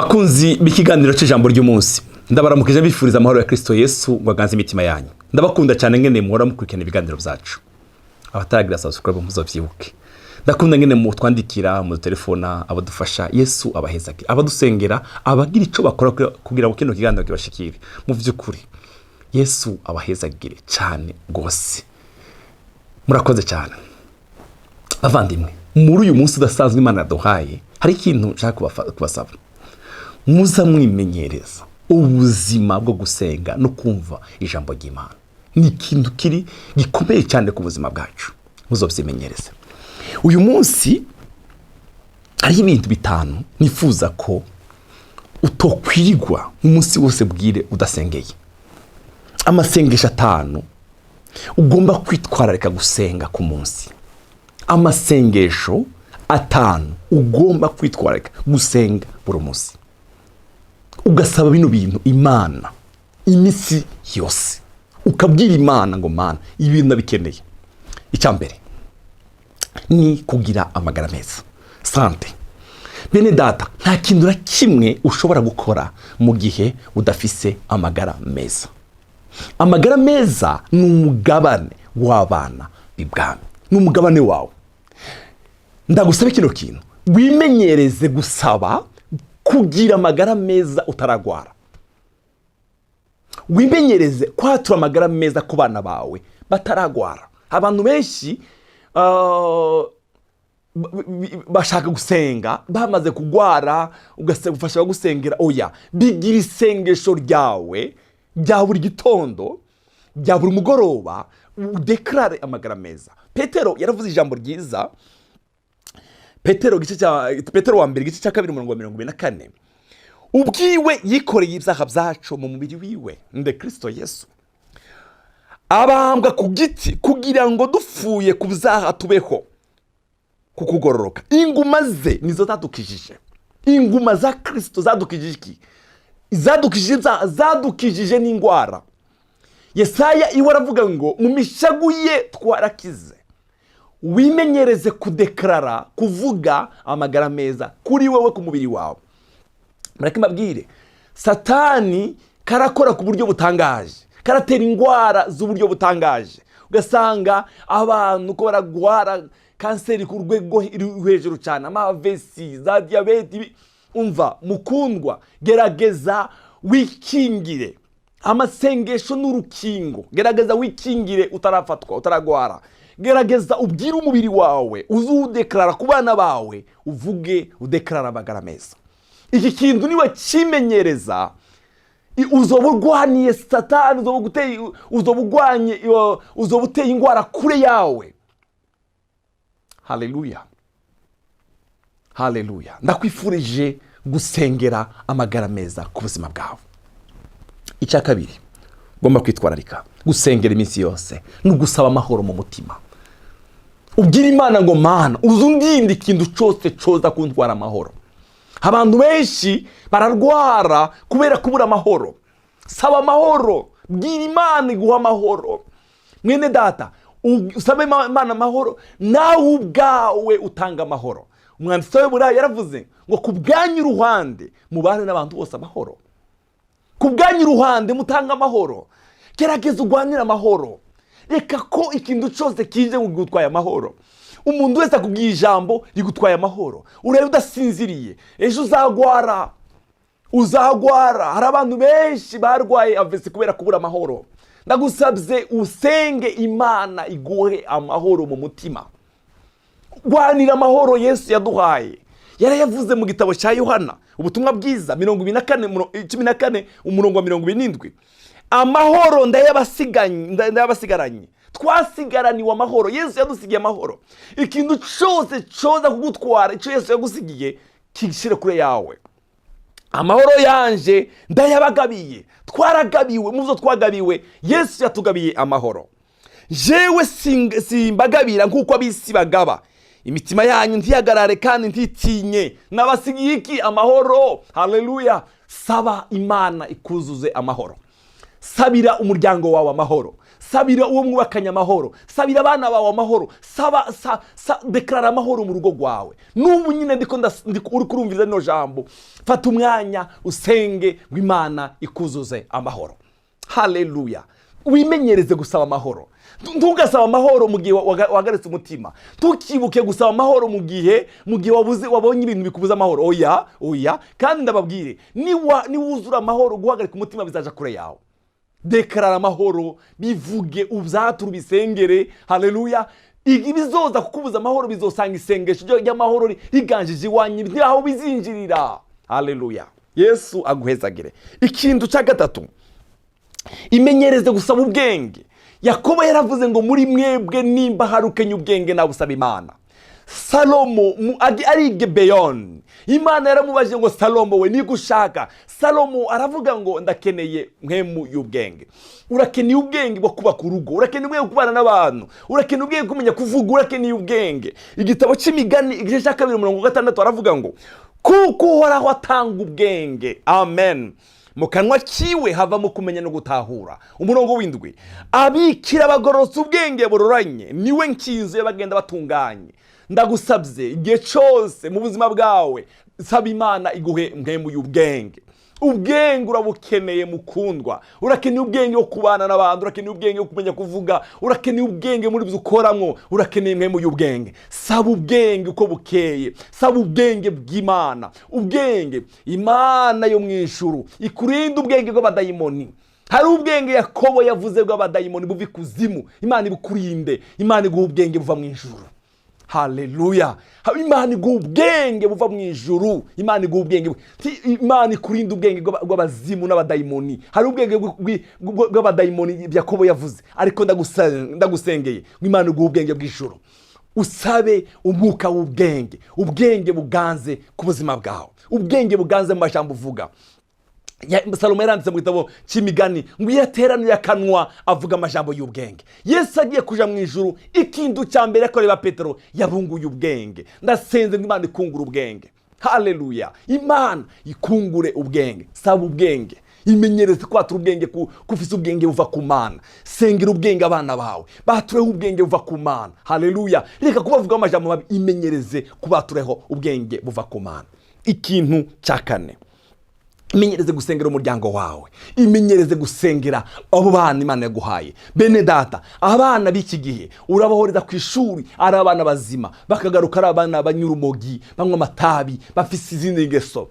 Bakunzi b'ikiganiro cy'ijambo ry'umunsi, ndabaramukije, bifuriza amahoro ya Kristo Yesu ngo aganze imitima yanyu. Ndabakunda cyane ngene muhora mukurikirana ibiganiro byacu. Abataragira subscribe, muzovyibuke. Ndakunda ngene mutwandikira, mudutelefona, abadufasha, Yesu abahezagire, abadusengera, abagira ico bakora kugira ngo kino kiganiro kibashikire. Mu vy'ukuri Yesu abahezagire cyane rwose, murakoze cyane. Bavandimwe, muri uyu munsi udasanzwe Imana yaduhaye, hari ikintu nshaka kubasaba. Muza mwimenyereza ubuzima bwo gusenga no kumva ijambo ry'Imana. Ni ikintu kiri gikomeye cyane ku buzima bwacu, muzobyimenyereze. Uyu munsi hariho ibintu bitanu nifuza ko utokwirigwa umunsi wose bwire udasengeye. Amasengesho 5 ugomba kwitwararika gusenga ku munsi. Amasengesho 5 ugomba kwitwararika gusenga buri munsi, ugasaba bino bintu Imana iminsi yose, ukabwira Imana ngo: "Mana, ibintu ndabikeneye." Icya mbere ni kugira amagara meza, santé. Bene data, nta kintu na kimwe ushobora gukora mu gihe udafise amagara meza. Amagara meza ni umugabane w'abana b'ibwami, ni umugabane wawe. Ndagusaba kino kintu: wimenyereze gusaba kugira amagara meza utaragwara. Wimenyereze kwatura amagara meza ku bana bawe bataragwara. Abantu benshi bashaka gusenga bamaze kugwara, ugasaba gusengera. Oya, bigira isengesho ryawe rya buri gitondo, rya buri mugoroba, udeclare amagara meza. Petero yaravuze ijambo ryiza. Petero, gice cya Petero wa mbere, igice cya 2, umurongo wa 24: "Ubwiwe yikoreye ibyaha byacu mu mubiri wiwe," nde? Kirisito Yesu, "abambwa ku giti, kugira ngo dupfuye ku byaha tubeho ku kugororoka. Inguma ze nizo zadukijije." Inguma za Kirisito zadukijije iki? Zadukijije ibyaha, zadukijije n'indwara. Yesaya iwe aravuga ngo: "Mu mishagu ye twarakize." Wimenyereze kudeclara, kuvuga amagara meza kuri wowe, ku mubiri wawe. Mureke mbabwire, Satani karakora ku buryo butangaje, karatera indwara z'uburyo butangaje, ugasanga abantu ko baragwara kanseri ku rwego rwo hejuru cyane, ama AVC, za diyabete. Umva mukundwa, gerageza wikingire. Amasengesho n'urukingo. Gerageza wikingire utarafatwa, utaragwara. Gerageza ubwire umubiri wawe, uzuwudeclara ku bana bawe, uvuge, udeclara amagara meza. Iki kintu niba kimenyereza, uzoba urwaniye Satani, uzoba urwanye, uzoba uteye indwara kure yawe. Haleluya, haleluya! Ndakwifurije gusengera amagara meza ku buzima bwawe. Icya kabiri ugomba kwitwararika gusengera iminsi yose ni ugusaba amahoro mu mutima. Ubwira Imana ngo: "Mana, uze undinde ikintu cyose cyoza kuntwara amahoro." Abantu benshi bararwara kubera kubura amahoro. Saba amahoro, bwira Imana iguha amahoro. Mwene data, usabe Imana amahoro, nawe ubwawe utanga amahoro. Umwanditsi w'Abaheburayo yaravuze ngo: "Ku bwanyu uruhande mubane n'abantu bose amahoro." Ku bwanyu uruhande mutanga amahoro. Gerageza urwanire amahoro. Reka ko ikintu cyose kije ngo gutwaye amahoro. Umuntu wese akubwiye ijambo rigutwaye amahoro, urebe udasinziriye, ejo uzagwara, uzagwara. Hari abantu benshi barwaye AVC kubera kubura amahoro. Ndagusabye usenge Imana iguhe amahoro mu mutima. Rwanira amahoro Yesu yaduhaye. Yarayavuze mu gitabo cya Yohana, ubutumwa bwiza, 24, 14, umurongo wa 27: "Amahoro ndayabasigaranye." Twasigaraniwe amahoro. Yesu yadusigiye amahoro. Ikintu cyose cyoza kugutwara icyo Yesu yagusigiye, kishyire kure yawe. "Amahoro yanje ndayabagabiye." Twaragabiwe. Mu byo twagabiwe, Yesu yatugabiye amahoro. "Jewe simbagabira nk'uko ab'isi bagaba. Imitima yanyu ntihagarare kandi ntitinye." Nabasigiye iki? Amahoro. Haleluya! Saba Imana ikuzuze amahoro. Sabira umuryango wawe amahoro. Sabira uwo mwubakanye amahoro, sabira abana bawe amahoro, saba déclara amahoro mu rugo rwawe. N'ubu nyine ndiko uri kurumviriza rino jambo, fata umwanya usenge ngo Imana ikuzuze amahoro. Haleluya! Wimenyereze gusaba amahoro. Ntugasaba amahoro mu gihe wahagaritse umutima. Ntukibuke gusaba amahoro mu gihe wabuze, wabonye ibintu bikubuza amahoro. Oya, oya. Kandi ndababwire, niwuzura amahoro, guhagarika umutima bizaja kure yawe. Déclara amahoro, bivuge, ubyature, ubisengere. Haleluya! Ibizoza kukubuza amahoro bizosanga isengesho ry'amahoro riganjije iwanyu, ntiaho bizinjirira. Haleluya! Yesu aguhezagire. Ikintu cya gatatu, imenyereze gusaba ubwenge. Yakobo yaravuze ngo: "Muri mwebwe nimba hari ukenya ubwenge, nabusaba Imana." Salomo ari i Gibeyoni, Imana yaramubajije ngo: "Salomo we, niba ushaka?" Salomo aravuga ngo: "Ndakeneye mpwemu y'ubwenge." Urakeneye ubwenge bwo kubaka urugo, urakeneye ubwenge bwo kubana n'abantu, urakeneye ubwenge bwo kumenya kuvuga, urakeneye ubwenge. Igitabo cy'Imigani, igice cya 2, umurongo wa 6, aravuga ngo: "Kuko Uhoraho atanga ubwenge, amen, mu kanwa kiwe havamo kumenya no gutahura." Umurongo w'7: "Abikira abagororotse ubwenge buroranye, niwe nkinzo y'abagenda batunganye." Ndagusabye, igihe cyose mu buzima bwawe, saba Imana iguhe mpwemu y'ubwenge. Ubwenge urabukeneye, mukundwa. Urakeneye ubwenge bwo kubana n'abantu, urakeneye ubwenge bwo kumenya kuvuga, urakeneye ubwenge muri byo ukoramo, urakeneye mpwemu y'ubwenge. Saba ubwenge uko bukeye, saba ubwenge bw'Imana, ubwenge Imana yo mu ijuru ikurinde ubwenge bw'abadayimoni. Hari ubwenge Yakobo yavuze bw'abadayimoni buva ikuzimu. Imana ibukurinde, Imana iguha ubwenge buva mu ijuru. Haleluya! Imana iguha ubwenge buva mu ijuru. Imana iguha ubwenge, Imana ikurinda ubwenge bw'abazimu n'abadayimoni. Hari ubwenge bw'abadayimoni Yakobo yavuze, ariko ndagusengeye ngo Imana iguhe ubwenge bw'ijuru. Usabe umwuka w'ubwenge, ubwenge buganze ku buzima bwawe, ubwenge buganze mu majambo uvuga. Salomo yaranditse mu gitabo cy'Imigani ngo: "Iyo ateranuye akanwa, avuga amajambo y'ubwenge." Yesu agiye kuja mu ijuru, ikintu cya mbere yakorera Petero, yabunguye ubwenge. Ndasenze ngo Imana ikungure ubwenge. Haleluya! Imana ikungure ubwenge. Saba ubwenge, imenyereze kwatura ubwenge, ko ufise ubwenge buva ku Mana. Sengera ubwenge, abana bawe batureho ubwenge buva ku Mana. Haleluya! Reka kubavugaho amajambo mabi, imenyereze kubatureho ubwenge buva ku Mana. Ikintu cya kane, imenyereze gusengera umuryango wawe, imenyereze gusengera abo bana Imana yaguhaye. Bene data, abana b'iki gihe urabohereza ku ishuri ari abana bazima, bakagaruka ari abana banyura urumogi, banywa amatabi, bafise izindi ngeso.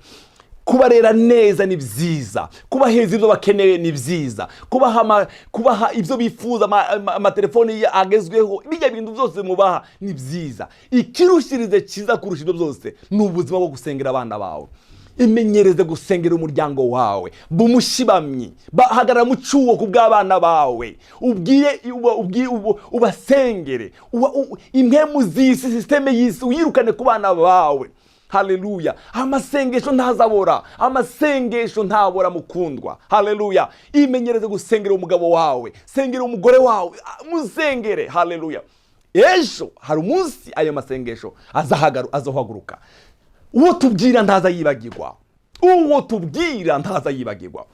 Kubarera neza ni byiza, kubaheza ibyo bakeneye ni byiza, kubaha ibyo bifuza, amatelefoni agezweho, bijya bintu byose mubaha ni byiza. Ikirushirize cyiza kurusha ibyo byose ni ubuzima bwo gusengera abana bawe. Imenyereze gusengera umuryango wawe, bumushibamyi, hagarara mu cyuho ku bw'abana bawe, ubwire ubasengere, impwemu z'isi, système y'isi uyirukane ku bana bawe. Haleluya! Amasengesho ntazabora, amasengesho ntabora, mukundwa. Haleluya! Imenyereze gusengera umugabo wawe, sengera umugore wawe, musengere. Haleluya! Ejo hari umunsi ayo masengesho azahaguruka. Uwo tubwira ntaza yibagirwa, uwo tubwira ntaza yibagirwa.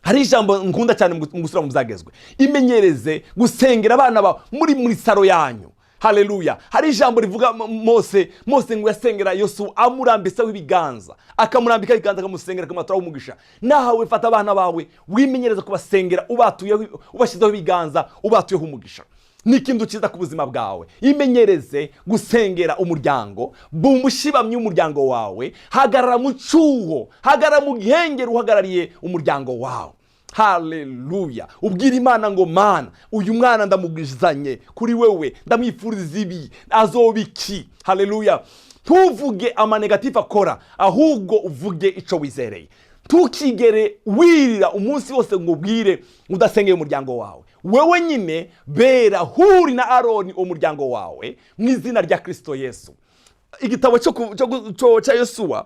Hari ijambo nkunda cyane mu gusubira mu byagezwe: imenyereze gusengera abana bawe muri salon yanyu. Haleluya! Hari ijambo rivuga Mose ngo yasengera Yosuwa amurambiseho ibiganza, akamurambikaho ibiganza, akamusengera, akamuturaho umugisha. Nawe fata abana bawe, wimenyereze kubasengera ubatuyeho, ubashyizeho ibiganza, ubatuyeho umugisha. Ni ikintu cyiza ku buzima bwawe. Imenyereze gusengera umuryango, bumushibamyi w'umuryango wawe, hagarara mu cyuho, hagarara mu gihengeri uhagarariye umuryango wawe. Haleluya! Ubwira Imana ngo: "Mana, uyu mwana ndamugizanye kuri wewe, ndamwifuriza ibi, azoba iki?" Haleluya! Ntuvuge ama négatif akora, ahubwo uvuge icyo wizereye. Ntukigere wirira umunsi wose ngo ubwire udasengeye umuryango wawe. Wewe nyine bera Huri na Aroni umuryango wawe mu izina rya Kirisito Yesu. Igitabo cya Yosuwa,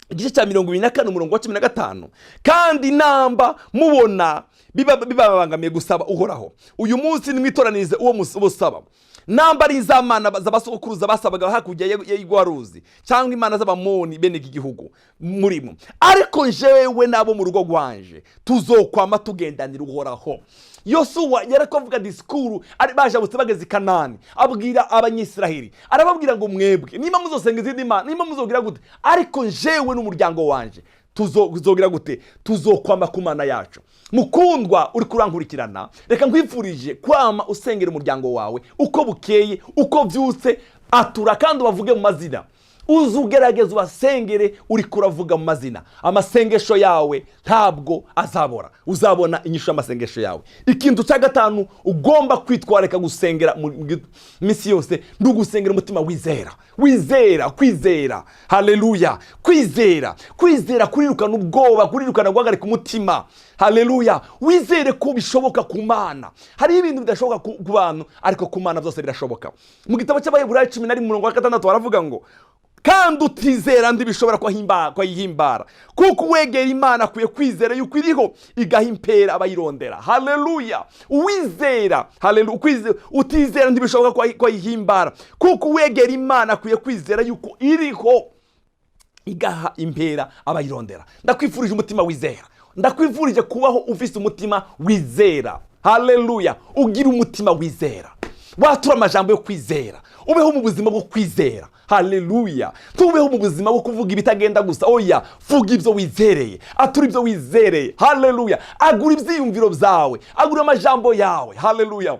igice cya 24, umurongo wa 15: "Kandi namba mubona bibabangamiye gusaba Uhoraho uyu munsi, nimwitoranirize uwo musaba, namba ari iz'amana z'abasogokuruza basabaga hakurya y'Igwaruzi, cyangwa imana z'Abamoni bene iki gihugu murimo. Ariko jewe n'abo mu rugo rwanje tuzokwama tugendanira Uhoraho." Yosuwa yarako disikuru ari bajabutse bageze i Kanani, abwira Abanyisiraheli, arababwira ngo: "Mwebwe niba muzosenga izindi mana, niba muzogira gute, ariko jewe n'umuryango wanje tuzogira gute? Tuzokwama ku Mana yacu." Mukundwa uri kurankurikirana, reka nkwifurije kwama usengera umuryango wawe uko bukeye, uko byutse. Atura kandi ubavuge mu mazina. Uze ugerageza ubasengere uri kuravuga mu mazina. Amasengesho yawe ntabwo azabora, uzabona inyishu y'amasengesho yawe. Ikintu cya gatanu ugomba kwitwararika gusengera mu minsi yose ni ugusengera umutima wizera. Wizera, kwizera, haleluya. Kwizera, kwizera kurirukana ubwoba, kurirukana guhagarika umutima. Haleluya. Wizere ko bishoboka ku Mana. Hariho ibintu bidashoboka ku bantu, ariko ku Mana byose birashoboka. Mu gitabo cy'Abaheburayo 11:6 baravuga ngo: "Kandi utizera ntibishobora kwayihimbara, kuko uwegera Imana akwiye kwizera yuko iriho, igaha impera abayirondera." Haleluya. Uwizera, haleluya. Utizera ntibishoboka kwayihimbara, kuko uwegera Imana akwiye kwizera yuko iriho, igaha impera abayirondera. Ndakwifurije umutima wizera. Ndakwifurije kubaho ufise umutima wizera. Haleluya. Ugira umutima wizera, watura amajambo yo kwizera, ubeho mu buzima bwo kwizera. Haleluya. Tubeho mu buzima bwo kuvuga ibitagenda gusa. Oya, vuga ibyo wizereye, atura ibyo wizereye. Haleluya. Agura ibyiyumviro byawe, agura amajambo yawe. Haleluya.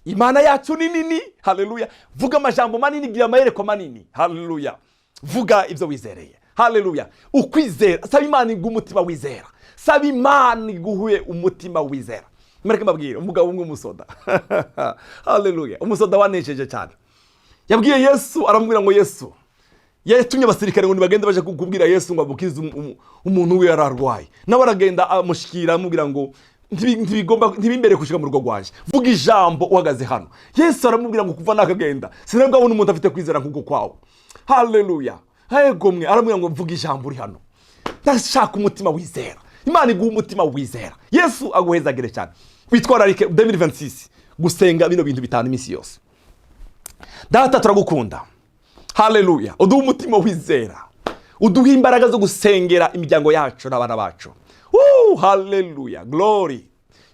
Imana yacu ni nini. Haleluya. Vuga amajambo manini, gira amayerekwa manini. Haleluya. Vuga ibyo wizereye. Haleluya. Ukwizera, saba Imana iguhe umutima wizera. Saba Imana iguhe umutima wizera. Mureke mbabwire umugabo umwe, umusoda. Haleluya. Umusoda wanesheje cyane yabwiye Yesu, aramubwira ngo Yesu yatumye abasirikare ngo nibagende baje kubwira Yesu ngo amukize umuntu we yari arwaye. Nawe aragenda, amushyikira, amubwira ngo: "Ntibigomba, ntibimbere gushika mu rugo rwanjye, vuga ijambo uhagaze hano." Yesu aramubwira ngo: "Kuva nakagenda sinabwo umuntu afite kwizera nk'uko kwawe." Haleluya. Hegomwe, aramubwira ngo: "Vuga ijambo uri hano." Ndashaka umutima wizera. Imana iguha umutima wizera. Yesu aguhezagire cyane. Witwararike 2026 gusenga bino bintu bitanu iminsi yose. Data, turagukunda. Haleluya. Uduhe umutima wizera, uduhe imbaraga zo gusengera imiryango yacu n'abana bacu. Haleluya, glory.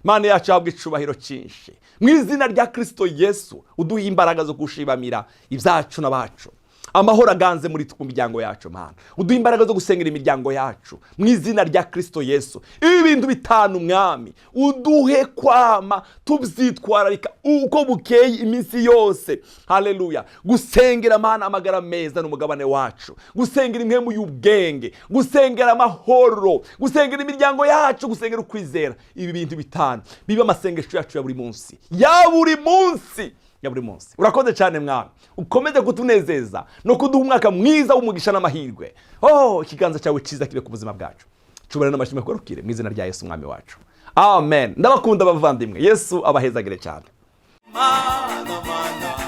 Imana yacu yahabwa icubahiro cyinshi. Mu izina rya Kirisito Yesu, uduhe imbaraga zo gushibamira ibyacu n'abacu. Amahoro aganze muri twe, mu miryango yacu. Mana, uduhe imbaraga zo gusengera imiryango yacu mu izina rya Kirisito Yesu. Ibi bintu bitanu, Mwami, uduhe kwama tubyitwararika uko bukeye, iminsi yose. Haleluya. Gusengera, Mana, amagara meza n'umugabane wacu, gusengera impwemu y'ubwenge, gusengera amahoro, gusengera imiryango yacu, gusengera ukwizera. Ibi bintu bitanu bibe amasengesho yacu ya buri munsi, ya buri munsi, ya buri munsi. Urakoze cyane, Mwami. Ukomeze kutunezeza no kuduha umwaka mwiza w'umugisha n'amahirwe. Oh, ikiganza cyawe cyiza kibe ku buzima bwacu. Cubahiro n'amashimwe kugarukire mu izina rya Yesu Umwami wacu, amen. Ndabakunda, abavandimwe. Yesu abahezagire cyane. Mana, mana.